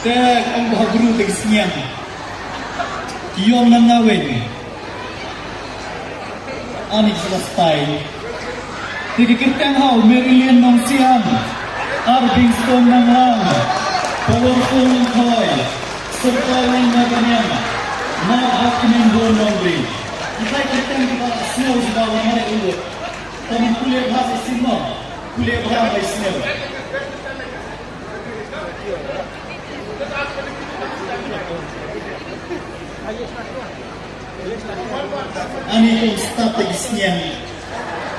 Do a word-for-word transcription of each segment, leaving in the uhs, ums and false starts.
Te ong ba ha bru te ki sniang ki ïong na nga weng. Ani ki la stai. Te ki kyrteng ha u Marilyn Nongsiang, Arbin Stone Nonglang, Powerful Nongkhoi, Syrpai Lin Narbaniang, Mark Hakimin Bun Nongbri. Ki tai kyrteng kiba la sngew shuwa ba mareh u lut. Tang pule bha sa simo, pule bha ba simo. Ani kong start te ki sniang,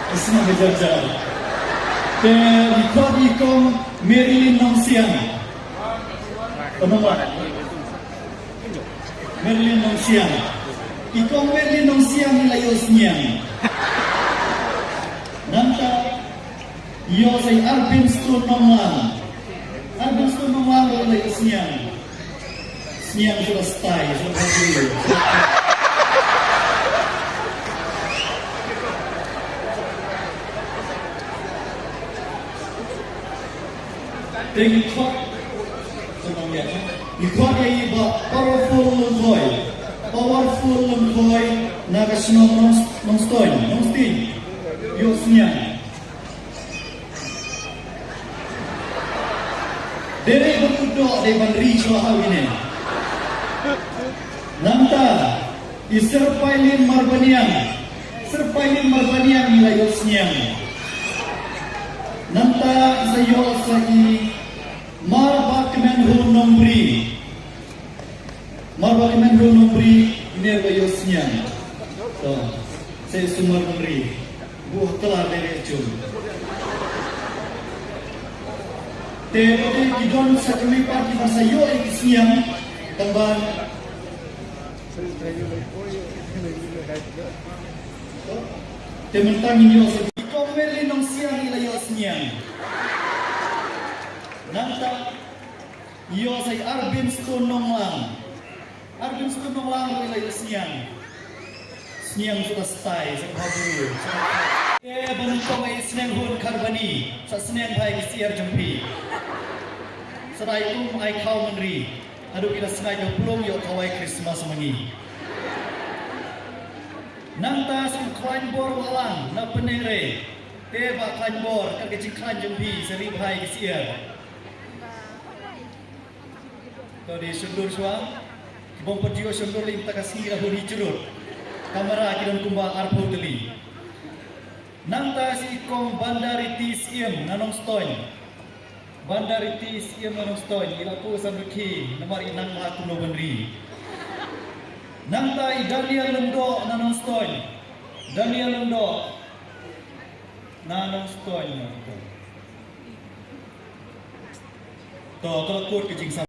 ki sniang ka jar jar. Te i kong, i kong Marilyn Nongsiang. Tang ba Marilyn Nongsiang. I kong Marilyn Nongsiang i la ïoh sniang. Nangta ïoh sa i Arbin Stone Nonglang. Arbin Stone Nonglang ruh i la ïoh sniang. Sniang shuwa stai, shuwa stai. Te ngi khot, ngi khot ïa i Bah Powerful Longkhoi. Powerful Longkhoi na ka shnong Nong, Nongstoiñ, Nongstoiñ. Ïoh sniang. Dei ban u doh, dei ban ri shuwa ha ine. Nangta i Syrpai Lin Marbaniang. Syrpai Lin Marbaniang i la ïoh sniang. Nangta i sa ïoh sa i Marba Kmen Hun Nongbri. Marba Kmen Hun Nongbri, i ne ba ïoh sniang. To, sa i Sumar Nongbri. Buh telar dei re jum. Te, te ki don sa kami par kiba sa ïoh ïa ki sniang. Tang ba Te mynta ngin ïoh sa i kong Marilyn Nongsiang i la ïoh sniang. Nangta ïoh sa i Arbin Stone Nonglang. Arbin Stone Nonglang ruh i la ïoh sniang. Sniang shuwa stai, sa bha bru. Te ban kong i Sniang Hun Kharbani, sa sniang bha ïa ki syiar jong phi. Sa dei um ai khaw mynri. Haduh ki la sngaid ba pynlong ïoh thawai Christmas ma ngi. Nangta sa u Khlaiñ Bor Wahlang na Pyndengrei. Te Bah Khlaiñ Bor, kat ka jingkhlaiñ jong phi, sa ri bha ïa ki syiar. To dei shondur shuwa. Ki bym pat ïoh shondur lei mynta ka sngi la hun hi jrut. Kamera ki don kumba arphew tylli. Nangta sa i kong Bandariti Syiem na Nongstoiñ. Bandariti Syiem na Nongstoiñ, i la poi san rukhi, namar i nang la kumno ban ri. Nangta i Daniel Lyngdoh na Nongstoiñ. Daniel Lyngdoh na Nongstoiñ. To, to la kut ka jingsam.